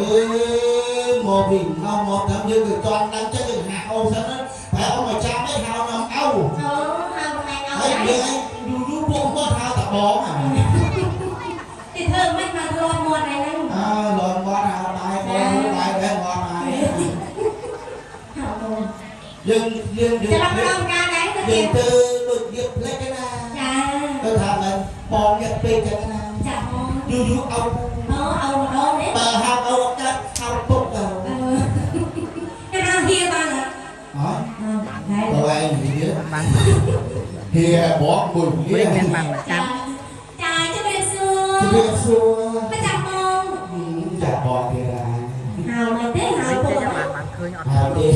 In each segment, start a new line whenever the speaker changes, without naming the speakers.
មកពីណោះមកតាមយើងគឺចង់ដឹងចិត្តយើងហាអូសិនណាតែអូមកចាំឯងហៅខ្ញុំអូ
អូហៅបងឯងអូ
ហើយយើងឯងយូរយូរពួកគាត់ហៅតាបងហ្នឹង
ទីធ្វើមិនមកលាន់មាត់ឯហ្នឹង
អើលាន់មាត់ហៅបាយបងបាយដែរមាត់ហើយ
ហៅបង
យើងយើងយើង
ចាំដល់ការដែរទៅ
យើងទៅដូចរៀបផ្លេចណា
ចា
ទៅថាមិនបងយកពេកចឹងណា
ចាបង
យូរយូរអោ
អូអោម្ដងទេ
បើហៅអោកាត់ហៅពុកទៅ
គេហៅហៀបាន
ហ៎
អត់
បើឯងហៀ
បាន
ហៀបងមួយហៀ
មានបាន
ចា
ចាំ
ចាជំរាបសួរ
ជំរាបសួរ
ម្ចាស់បង
ចាបងទៀតហើយ
ហៅមិនទេហៅពុក
បានឃើញអត់
ហៅទេ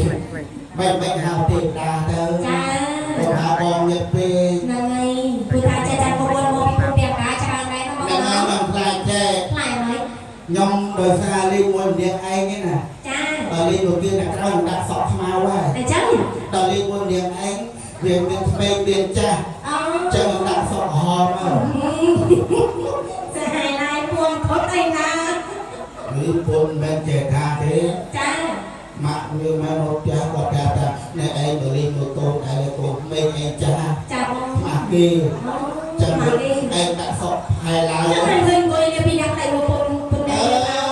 មិនហៅទេតាទៅ
ចា
បងហៅបងយកពេក
ហ្នឹងហើយព្រោះថាចាចាបងមកពីពុំទាំងកាច្រើនដែរហ្នឹងបង
ហ្នឹងហើយមិនខ្លាចទេ
ខ្លាចហើយ
ខ្ញុំដោយសារលេងមួយម្នាក់ឯងណា
ចា
បើលេងមួយទៀតអ្នកក្រោយខ្ញុំដាក់សក់ខ្មៅហើយ
អញ្ចឹង
ដល់លេងមួយម្នាក់ឯងវាមានក្មេងមានចាស់
អូ
ចឹងខ្ញុំដាក់សក់ក្រហមហើយ
សាហាយឡាយពួនខុតអីណា
ឬពុនមិនចេះថាទេ
ចា
ម៉ាក់វាមកមកផ្ទះគាត់ប្រាប់ថាអ្នកឯងបើលេងមួយកូនឯងកូនក្មេងឯងចាស់
ចាបង
ម៉ាក់គេ
អូ
ចឹង
មកគេ
ឯងដាក់សក់ហែឡើយ
ខ្ញុំមិនឃើញអង្គុយនេះពីអ្នកដៃមកពុនពុន
អើ
ដែរ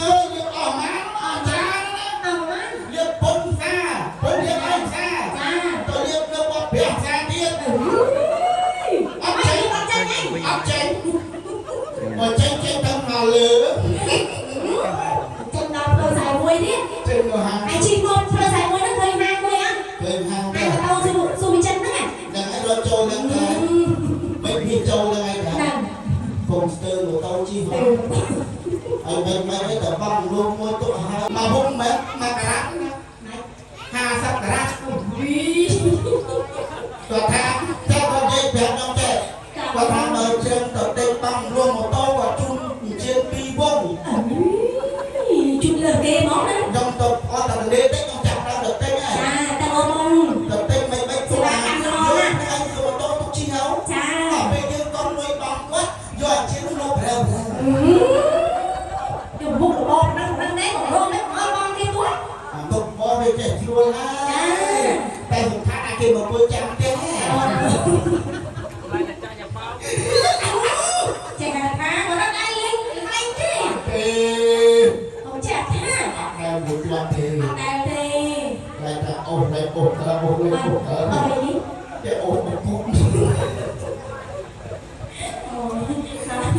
យយើងអស់ម៉ាអស់ច្រើនណា
អោម៉ា
រៀបពុនផ្សារពុនរៀបឯងផ្សារ
ចា
ទៅរៀបនៅវត្តព្រះផ្សារទៀតអត់ចេញ
អត់ចេញឯង
អត់ចេញបើចេញចេញទៅមកលើ
ចេញដល់ផ្លូវខ្សែមួយទៀត
ចេញមកហាង
ឯងជិះមកផ្លូវខ្សែមួយហ្នឹងឃើញហាងមួយអត់
ឃើញហាង
ឯងទៅស៊ូស៊ូវិចិត្រហ្នឹង
ហ្នឹងឯងរត់ចូលហ្នឹងដែរមិនពីចូលហ្នឹងឯងដែរ
ហ្នឹង
កុំស្ទើរម៉ូតូជិះមកហើយមិនមិនឯងតែបងលងមួយទុកហើយមកហុំមិនមកការ៉ាត់50ការ៉ាត់គាត់ថាតែគាត់និយាយប្រាប់ខ្ញុំទេគាត់ថាបើជើងទៅទិញបងលងម៉ូតូគាត់ជូនជាង2វង
ជូនលើគេមកណា
ខ្ញុំទៅអត់តែលេទេខ្ញុំចាប់ដល់ទៅទិញហើយ
ចាតែអូន
ទៅទិញមិនមិនទុកអាយើងឯងគឺម៉ូតូទុកជិះហើយ
ចា
ដល់ពេលយើងកុំលុយបងគាត់យកអាជាងនោះលោកប្រែប្រែ
យកមុខរបបហ្នឹងហ្នឹងណែបងរងហ្នឹងអត់បងគេទួ
អាទុកបងវាចេះជ្រួលហើយតែសំខាន់អាគេមកអង្គុយចាំផ្ទះ
ចេះថាមកដល់ឯងលេងឯងទេ
ទេ
អូចេះថា
អត់ដែលមួយជាប់ទេ
អត់ដែលទេ
តែថាអូសលែអូសក្រអូសលែអូសក្រ
អត់នេះ
ចេះអូសមកគុក
អូ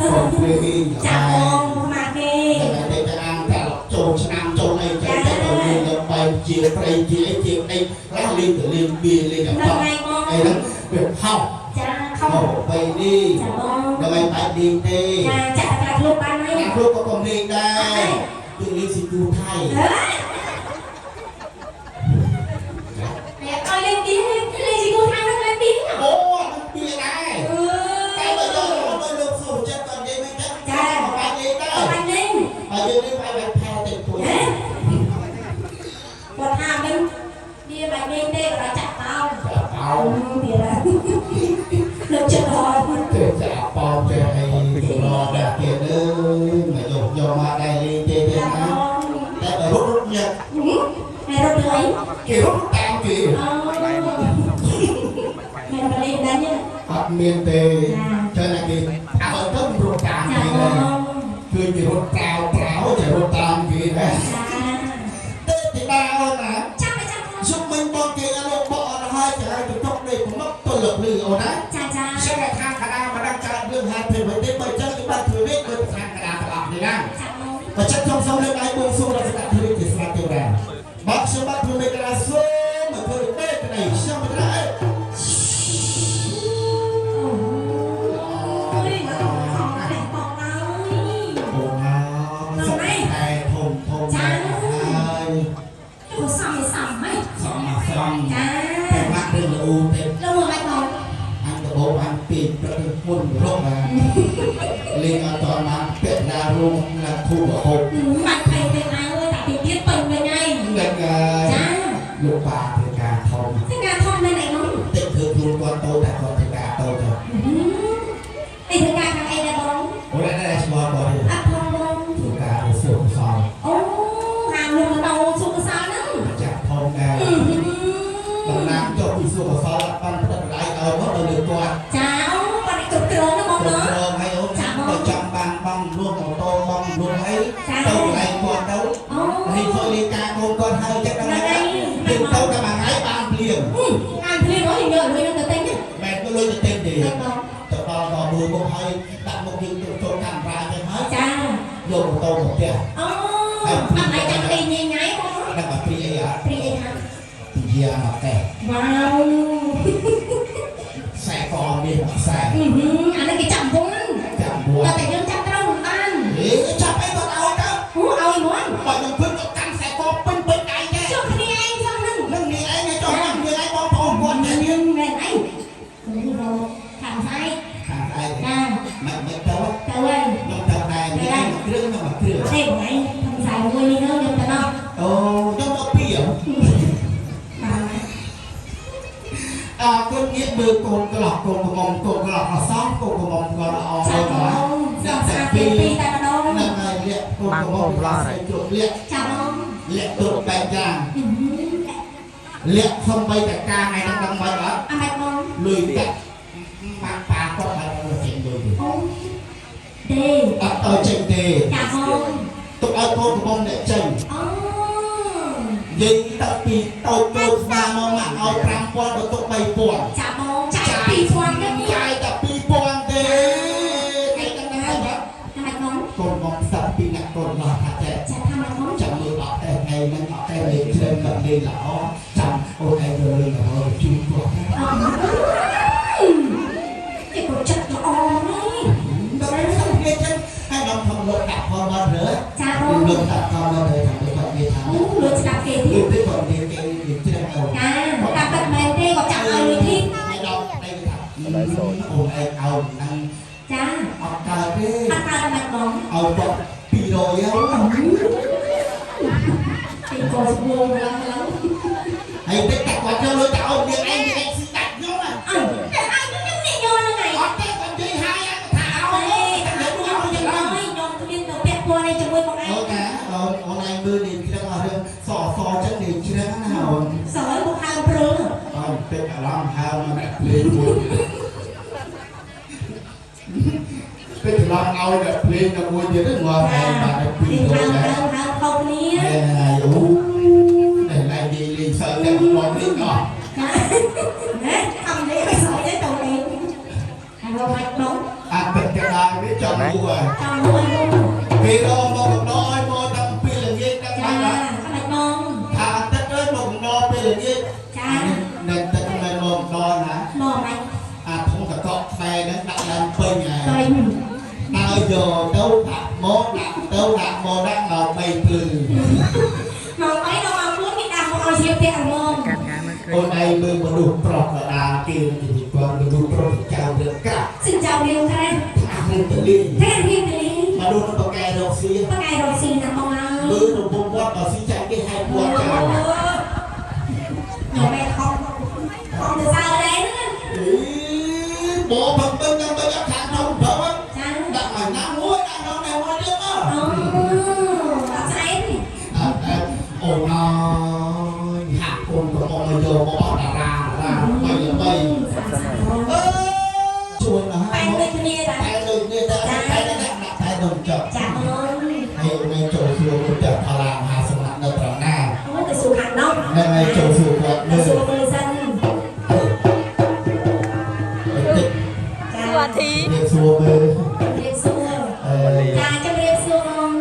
អូពេល
ចាបងមកគេ
តែតែតែអានតែចូលឆ្នាំចូលអីចឹងតែទៅលេងទៅបែកជាព្រៃជាអីជាអីខ្លះលេងទៅលេងបៀលេងអ
ហ្នឹង
ត់
ហើយបង
អីហ្នឹងវាហោ
ចាខំ
ហោបីនេះ
ចាបង
ដើម្បីបែកលេងទេ
ចាចាក់តែក្លុបបានហើយ
អ្នកគ្រូក៏កុំលេងដែរគឺលេងស៊ីគូថៃ
ហ៎តែឲ្យលេងទីលេងស៊ីគូខាងហ្នឹងលេងទី
អូអត់ពីដែរ
អឺ
តែបើយកមកលោកសុខចិត្តក៏និយាយមិនចឹងបែកលេងដែរ
បាញ់លេង
ហើយយើងលេងបែកបែកផែតិចតួច
ហ៎គាត់ថាមិនវាបាញ់លេងទេគាត់ចាក់តោ
បោ
ទៀតហើយលើកចិត្តដល់
ទេចាបោចេះអីរកដែរទៀតអើយមកយកយកមកដែរលេងទេទេ
ចា
ណា
បង
តែបើរត់រត់ញ៉ាំ
ហើយរត់ទៅអី
គេរត់តាមគេ
អូមានបលីដែរញ
អត់មានទេចឹងតែគេអើទៅរត់តាម
ចា
គេ
ប
ដែរ
ង
គឺគេរត់ប្រាវប្រាវចេះរត់តាមគេដែរ
ចា
ទេទីដាអូនណា
ចាំចាំ
ជុំមិញបងគេលោកបកអត់ហើយចាឲ្យទៅទុកដេកប្រមឹកទៅលឹកលឺអូនណា
ចាចា
ខ្ញុំថាកដាមិនដឹងកើតរឿងហេតុធ្វើអ្វីទេបើចឹងគេបានធ្វើវិញដោយប្រសាកដាទាំងអស់នេះណា
ចាបង
បើចឹងខ្ញុំសូមលើកដៃបួងសួងដល់ស្ដេចធិរាជជាស្ដេចទេវតាបើខ្ញុំបានធ្វើមេកដាសូមមកធ្វើពេកក្តីខ្ញុំមិនដែរ
អូយនេះបងអើយ
អូណាសុខតែធំធំហើយ
ကိုសំសំហ៎
សំមកសំ
ចា
តែម៉ាក់រឿងល្អូទេ
លោកមើលមិនបង
អញដបោអញពីព្រឹកមុនរកបាទលេងអត់តបានពាក់ដារុំណាធូបហូប
បាច់ភ័យទេអើយតាពីទៀតពេញវិញហើយ
ហ្នឹងហើយ
ចា
លោកបាធ្វើការធំ
ធ្វើការធំមែនអីនោះ
តិចធ្វើខ្លួនគាត់តូចតែគាត់ធ្វើការតូចទៅ
អីធ្វើការខាងអីដែរបង
អូនដែរស្គាល់គាត់ទេ
អត់ផងបង
ធ្វើការទៅសួរសល់ ហើយចឹងដល់ទៅទៅតែមួយថ្ងៃបានភ្លៀង
អានភ្លៀងអស់យើងយកលុយនឹងទៅទិញណា
មែនទៅលុយទៅទិញទេ
តែបង
ទៅដល់ដល់មើលមកហើយដាក់មកយើងទៅចូលកាមេរ៉ាចឹងហើយ
ចា
យកម៉ូតូមកផ្ទះ
អូអត់អីចាំអីញ៉ៃញ៉ៃបង
ដាក់មកព្រីអីអត់
ព្រីអីថា
ពជាមកកែ
វ៉ាវ
ខ្សែកមានខ្សែ
អានេះគេចាប់វង
ចាំមួ
តែតែយើងចាប់ត្រូវមិនបាន
ហេចាប់អីក៏ឲ្យទៅ
ហូឲ្យហ្មង
បើខ្ញុំភឹងក៏កាន់ខ្សែកពេញពេញដៃដែរ
ចុះគ្នាឯងចង់ហ្នឹង
នឹងនេះឯងចង់នឹងនេះឯងបងប្អូនគាត់នេះ
យើងមែនអីនេះរកខាងស្អែក
ខាងឯង
ចា
មិនមិនទៅ
ទៅហើយ
ខ្ញុំទៅដែរនេះគ្រឿងខ្ញុំមកគ្រឿង
ទេបងឯងខាងស្អែកមួយនេះខ្ញុំទៅដល់
អូខ្ញុំទៅពីរ
បាទ
អើគុណងាកមើលកូនកន្លោះកូនកំមុំកូនកន្លោះអសមកូនកំមុំក៏ល្អ
ចាបងសំស្អាតពីពីតែម្ដង
ហ្នឹងហើយលាក់កូនកំមុំស្អីគ្រប់លាក់
ចាបង
លាក់ទុកបែបយ៉ាងលាក់សំបីតកាថ្ងៃហ្នឹងដឹងមិនអត់
អាម៉េចបង
លុយកាក់ម៉ាក់ប៉ាគាត់ឲ្យទៅចេញលុយទេ
អូទេ
អត់ទៅចេញទេ
ចាបង
ទុកឲ្យកូនកំមុំអ្នកចេញ
អូ
និយាយទៅពីតូចតូចស្មាមកម៉ាក់ឲ្យ5000ទៅទុក3000
ចាបងចាយ2000ហ្នឹង
ចាយតែ2000ទេថ្ងៃហ្នឹងហើយបាទ
អាម៉េចបង
កូនមកផ្សាពីអ្នកកូនមកថាចេះ
ចាថាម៉េចបង
ចាំមើលអត់ទេថ្ងៃហ្នឹងអត់ទេលេងជ្រើមិនលេងល្អចាំអូនឯងទៅលេងល្អជូនគាត់
អូគេក៏ចិត្តល្អនេះ
ដល់ទៅគេចឹងហើយដល់ថងលោកដាក់ផងមករើ
ចាបង
លោកដាក់ផងមករើថាគាត់និយាយថា
អូលួចស្ដាប់គេ
គឺ
ទៀត
ទៅគាត់និយាយគេនិយាយជ្រើអូន
ចាតាមពិតមែនទេក៏ចាំឲ្យលុយធី
ហើយដល់តែថាអូនឯងឲ្យហ្នឹង
ចា
អត់កើតទេ
អត់កើតមិនបង
ឲ្យគាត់200ហើយ
ទីកោស្វងឡើងឡើង
ហើយតិចតែគាត់យកលុយទៅឲ្យនាងឯងនាងឯងស៊ីដាច់ខ្ញុំ
អើតែឯងខ្ញុំនេះយកហ្នឹងឯង
អត់ទេគាត់និយាយហើយថាឲ្យតែយកឲ្យយ៉ាងណា
ខ្ញុំគ្មានទៅពាក់ព័ន្ធអីជាមួយបងឯង
អូកាអូនអូនឯងមើលនេះជ្រឹងអស់រឿងសសចឹងនេះជ្រឹងណាអូន
សយមកហើមព្រុល
អូនតិចអារម្មណ៍ហើមមកអ្នកភ្លេងមួយតិចច្រឡំឲ្យអ្នកភ្លេងដល់មួយទៀតហ្នឹងងាប់ឯងបាទពីរ
ហើម
ដែរ
ហើមហើមខុសគ្នា
ហើយអូនេះឡៃនិយាយលេងសើចតែមកនេះអស់
ចាណែខំនេះឲ្យសយទៅទៅលេងហើយមកបង
អាពេចកដាលនេះចង់មួយហើយ
ចង់មួយ
ពេលរមកកំដរឲ្យមកតាំងពីល្ងាចតាំង
ចា
បាត់
មិនបង
ថាទឹកអើយមកកំដរពេលល្ងាច
ចា
នឹងទឹកមិនមកកំដរណា
មកមិន
អាធុងតកកបែហ្នឹងដាក់ឡើងពេញហើយ
ពេញ
ដើរយកទៅដាក់មកដាក់ទៅដាក់មកដាក់មកបីភ្លឺ
មកអីដល់មកខ្លួនគេដាក់មកឲ្យជ្រាបផ្ទះហ្មង
អូនឯងមើលមនុស្សប្រុសកដាលគេនឹងនិយាយគាត់មនុស្សប្រុសចៅរឿងកាក់
សិនចៅរៀងក្រែ
ថ្នាក់រឿងតលី
តែរៀងតលី
មនុស្សនឹងបកែរកស៊ី
បកែរកស៊ីណាបងអើ
មើ
យ
លរំពងវត្តបើស៊ីចាច់គេហៅវត្តចៅ
ខ្ញុំមិនខំខំទៅសើដែរហ្នឹង
អីបបឹងបឹងដល់ទៅខាងក្នុងបើ
ចា
ដាក់មកណាមួយដាក់ក្នុងនេះមួយទៀតមក
អូអត់ស្អែកទេ
អត់អត់អូនអើយហាក់កូនកំពុងមកយកមកអត់តារាតារាបីបីអើជួយណាស់
បែងដូចគ្នាដែរ
តែដូចនេះតែតែដាក់តែដូចចប់
ចាអូន
ហើយអូនឯងចូលសួរគុណចាស់ផាឡាមហាសំណាក់នៅត្រង់ណា
អូទៅសួរខាងនោះ
ហ្នឹងហើយចូលសួរគាត់
ទៅ
មើល
សួរមើលសិន
បន្តិច
ចា
សួរធី
រៀបសួរមើល
រៀបសួរ
អឺ
ចាជំរាបសួរបង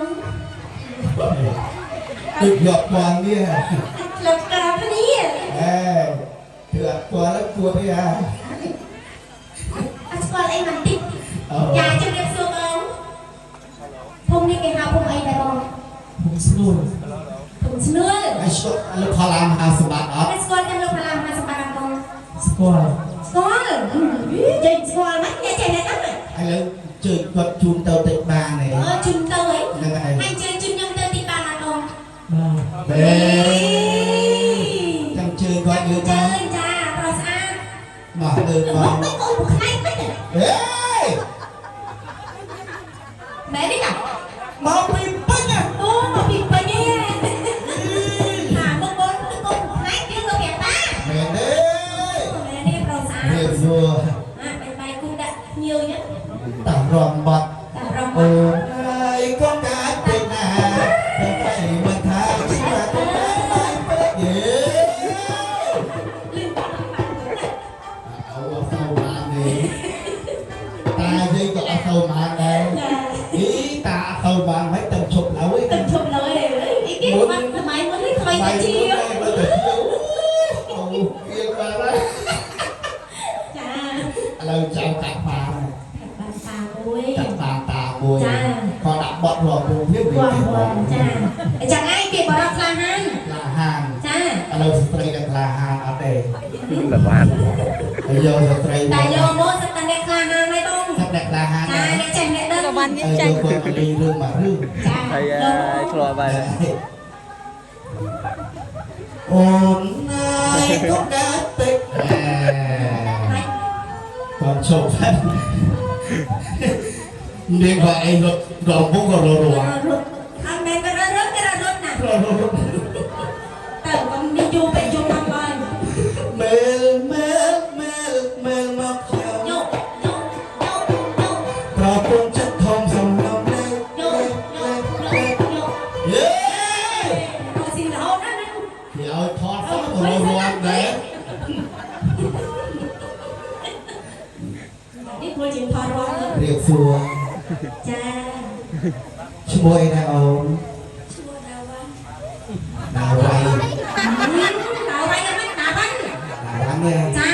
ដូចយកពាន់នេះ
ឆ្លប់ក្រគ្នា
អេធ្វើអត់ពាន់គួរទេហ่า
អត់ស្គាល់អីមិនតិច
អូ
ចាជំរាបសួរបងភូមិនេះគេហៅភូមិអីដែរបង
ខ្ញុំស្នួល
ភូមិស្នួល
ហើយស្គាល់លោកផាឡាមហាសម្បត្តិអត់
តែស្គាល់ទាំងលោកផាឡាមហាសម្បត្តិអត់បង
ស្គាល់
ស្គាល់ចេញស្គាល់មិនអ្នកចេះអ្នកហ្នឹង
ឥឡូវជើញគាត់ជូនទៅតិចបានឯង
អឺជុំទៅហី
ហ្នឹងហើយ
ហើយជើញជុំខ្ញុំទៅទីបានអត់បង
បាទ
បេចាំជើញគាត់លើ
ជើ
មក
ញចាប្រុសស្អាត
មកលើ
មក
មក
មិនអូនពួកខ្លាញ់មិន
អេ
មែនទេចា
មកពីពេញណា
អូមកពីពេញឯងថាមកបងទៅកូនពួកខ្លាញ់យើងទៅប្រាប់តា
មែនទេ
មែនទេប្រុសស្អាត
រៀបសួរ
អាបាយបាយគូដាក់ញៀវញ៉ឹង
តារំបាត់
តារំ
អូនអើយកូនកាចពេកណាតែតែមិនថាឈ្មោះកូនកាច តាយាយក៏អត់ទៅបានដែរ
ចា
អីតាអត់ទៅបានមិនទៅឈប់ឡើយ
ទឹកឈប់ឡើយអីគេមិនសម័យមុននេះថ្មីតែជា
ទៅទៅជាអូវាបានហើយ
ចា
ឥឡូវចៅកាក់បាន
បានតាមួយ
កាក់បានតាមួយក៏ដាក់បត់រំពងព្រាម
គាត់គាត់ចាអញ្ចឹងឯងគេបរោះក្លាហាន
ក្លាហាន
ចា
ឥឡូវស្ត្រីដែលក្លាហានអត់ទេ
លបាន
ហើយយកស្ត្រី
តែយកមកសិតតែអ្នកក្លាហានហើយបង
សិតអ្នកក្លាហាន
ចាអ្នកចេះអ្នកដឹង
ក៏បានមានចាញ់
ហើយយកគាត់លេងរឿងមួយរឿង
ចា
ហើយឆ្លោះបាយ
អូនណាយក៏ដាច់ពេកតនជប់ហ្នឹងនាងក៏ឯងរត់រំពុកក៏រត់រត់
រត់អត់មែនក៏រត់រត់ក៏រត់ណា
រត់រត់
តើកុំនេះយូរពេកយូរមកហើយ
មែលមែលមែលមែលមកខ្ញុំ
យកយកយកយក
ប្រពន្ធចិត្តធំសំឡំលេ
យកយកយកយក
យេ
មកស៊ីរហូតណា
គេឲ្យថតសោះក៏រត់រត់ដែរ
នេះគួរជាថតរត់
រៀបសួរ
ចា
ឈ្មោះអីដែរអូន
ឈ្មោះដាវ៉ា
ដាវៃ
ដាវ៉ាយ៉ាងម៉េចដាវ៉ា
ដាវ៉ានេះ
ចា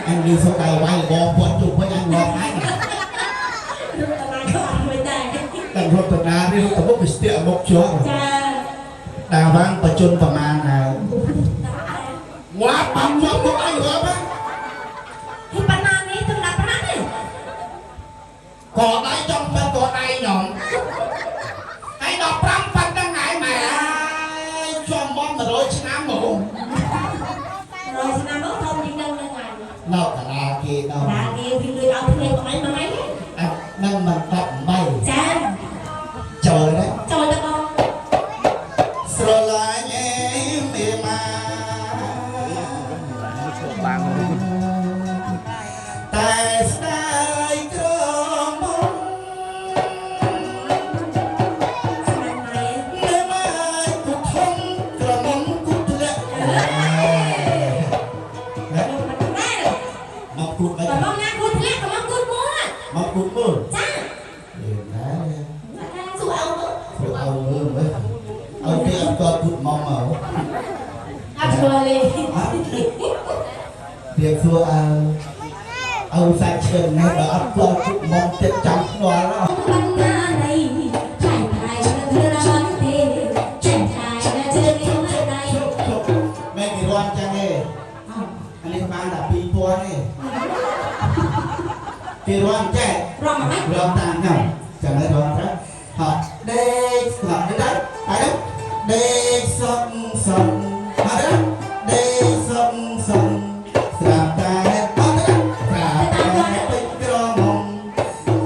អញលឺសូដាវៃបងពាត់ជុំវិញអញងាប់ហើយ
រត់តណាក៏អត់មួយដែរ
តែរត់តាណានេះរត់ទៅមុខវាស្ទាក់មុខជាប់
ចា
ដាវ៉ាងបជនប្រមាណហើយងាប់បាំជាប់មុខអញងាប់ហ៎
ហើយប៉ុណ្ណានេះទៅដល់ប្រាំទេ
កដៃចង់ប៉ិនកដៃខ្ញុំហើយ15ប៉ិនហ្នឹងហើយម៉ែហើយជាប់មក100ឆ្នាំហ្មង
100ឆ្នាំមកធំជាងនឹងហ្នឹងហើយ
នៅកាឡាគេដល់
ដាគេវាលួចឲ្យភ្នែកបងឯងមកឯង
អានឹងមិន18
ចា
ចូលដែរ
ចូលទៅបង
ស្រឡាញ់អេមេម៉ា
ឆ្លោះបាំង
តែស្ដាយក្រមុំ
ស្មានម៉ែ
មេម៉ាយគូធំក្រមុំគូធ្លាក់
លោកមិនមែន
មកគូតមិន
បើមកណាគូធ្លាក់ក៏មកគូមើល
មកគូតមើល
ចា
អេណា
ថាសួរអោមើល
ព្រោះឲ្យមើលមើលឲ្យគេអត់គាត់គូតមកមក
អត់ឆ្លលេ
រៀបសួរអើអើសាច់ឈើនេះបើអត់គាត់គូតមកទៀតចាំខ្វល់ហ៎
បណ្ណាណៃឆៃថៃនៅធ្វើរំទេឆៃថៃនៅជើងនេះណៃ
មែនគេរំចឹងទេអានេះបានតែ2000ទេគេរំចេះ
រំមិន
រំតាមខ្ញុំចាំឲ្យរំត្រូវហត់ដេកស្លាប់នេះដែរហើយដេកសុកសុកហើយដេកសុកសុកស្រាប់តែអត់ទេស្រាប់តែពេចក្រមុំ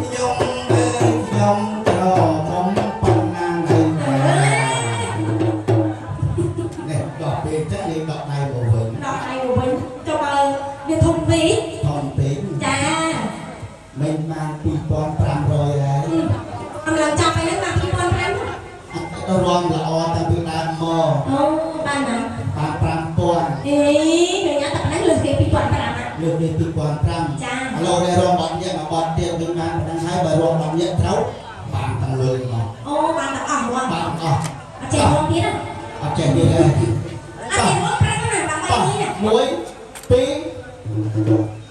ខ្ញុំអើយខ្ញុំក្រមុំប៉ុណ្ណាហើយនេះដល់ពេលចឹងលេងដកដៃមកវិញ
ដល់ដៃមកវិញចុះបើវាធំពេក
ធំពេក
ចា
មិនបាន2500ហើយ
អំឡើងចាប់ไปហ្នឹងបាន2500
អត់រំល្អតាំងពីដើមមក
អូបានណា
បាន5000
អេកញ្ញាតែប៉ុណ្ណឹងលើសគេ2500ណា
លើកនេះ2005
ចា
ឥឡូវនេះរំបាត់ញាក់មកបាត់ទៀតវិញបានប៉ុណ្ណឹងហើយបើរំបាត់ញាក់ត្រូវបានទាំងលើមក
អូបានទាំងអស់ហ្មង
បានអស់
អត់ចេះរំទៀតណា
អត់ចេះទៀតទេ
អត់ចេះរំប្រាំណាបាន
តោះ
បីណា
1 2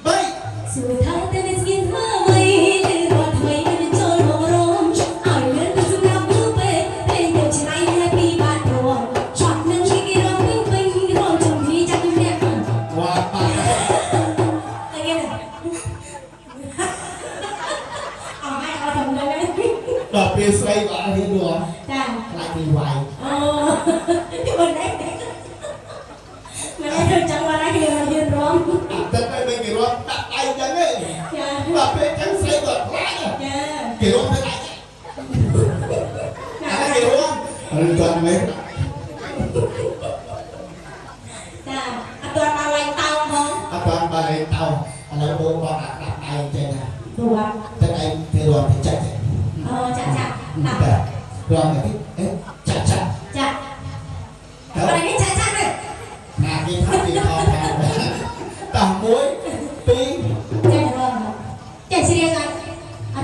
3
សួរថាតើនេះស្គីនធ្វើអ្វីឬរត់ថ្មីមិនចូលមករំឲ្យលឿនទៅសម្រាប់មើលពេលពេលទៅឆ្នៃឲ្យពីបាត់រងឆត់នឹងគេគេរំពេញពេញរំជំនឿចាក់ជំនះ
វ៉ាបា
តែគេណាអត់ហើយអត់ធំដល់
ដល់ពេលស្រីក៏អត់ហ៊ានរំ
ចា
ខ្លាចគេវាយ
អូមិនដែរមិនដែរធ្វើចឹងមកដែរគេមិនហ៊ានរំ
តែតែមិនគេរំដាក់ដៃចឹងទេ
ចា
ដល់ពេលចឹងស្រីក៏ខ្លាច
ចា
គេរំទៅដៃអាគេរំអត់ទាន់មែន
ចាអត់ទាន់ដល់ឡើងតោផង
អត់ទាន់បើលេងតោឥឡូវបងគាត់ដាក់ដៃចេះណា
ទូ
តែឯងគេរំទៅចាច់
អូចាចា
តែរំទៅអេចាច់ចាច់
ចាអត់នេះចាចានេះ
ណាគេថាគេថតថាតោះ1 2
ចារំចាជ្រៀងអត់អ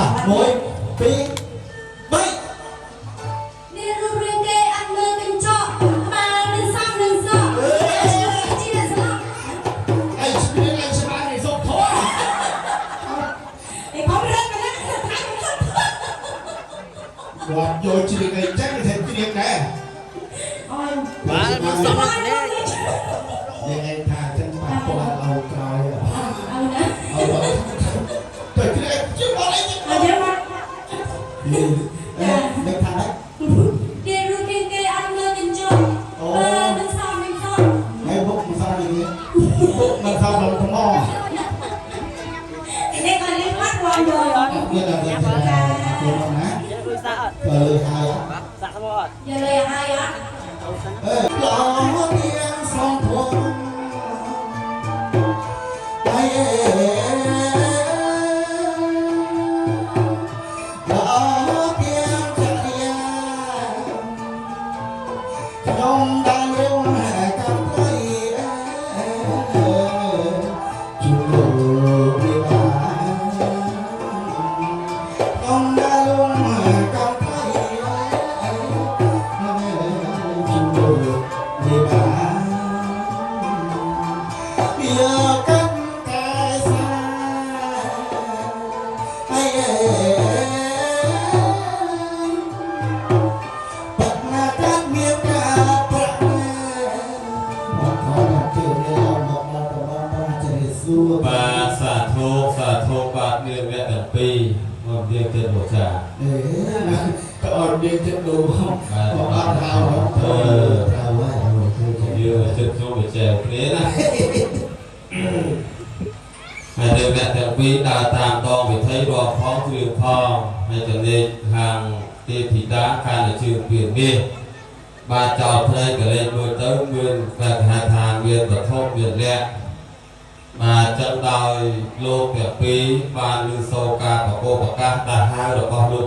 តោះ1 2 3
នេះរូបរាងគេអត់មើលកញ្ចក់ក្បាលនឹងសំនឹងសក់ជាអ្នកស្លាប់
អីស្មានអីស្មាននេះសុកធေါ်
ឯងផងរត់មកណាថាខ្ញុំ
គាត់យកជ្រៀងអីចឹងគេថាជ្រៀងដែរ
អូយ
បាទមកសុំ
អ
នេះ
យើងឯងថាចឹងប៉ះពាល់ឲ្យក្រោយ
អើណា
អើទៅជ្រៀងជិះបត់អីចឹង
អើយើងមក
អេនឹកថាម៉េច
គេរូបរាងគេអត់មើលកញ្ចក់មើលនឹងសំនឹងសក់
ហើយបុកមិនសមនេះបុកមិនសមក្នុងថ្ម
នេះក៏លឺបាត់វល់យក
មានតែវាចាគុណណា
ដូចសាក់អត់
ក៏លើហើយ
សាក់ស្មោះអត់
យកលុយឲ្យអត់
អេឡោទៀងសំភងអេឡោទៀងចរិយាខ្ញុំបានលងកម្មត្រីជួបវិបាខ្ញុំបានលងកម្មត្រីជួបវិបាយកកាន់តែសាអេបណាកាត់មានការប្រាក់មកខំជឿនេះមកមកបងបងជម្រាបសួរ
បាទសាធុសាធុបាទមានវគ្គទាំងពីរមកយើងចិត្តលោកចា
អេក៏អត់មានចិត្តដូរមកអត់ហៅអឺត្រូវហើយហើយ
យើងចិត្តចូលវិចែគ្នាណាហើយនៅវគ្គទាំងពីរដើរតាមដងវិថីរាប់ផងគ្រឿងផងហើយចំណេកខាងទេពធីតាកាន់តែជឿពៀននេះបាទចោលផ្នែកកលេចមួយទៅមានតែគេហៅថាមានវត្ថុមានលក្ខបាទចឹងដោយលោកទាំងពីរបានឮសូរការបកោប្រកាសដាស់ហៅរបស់លោក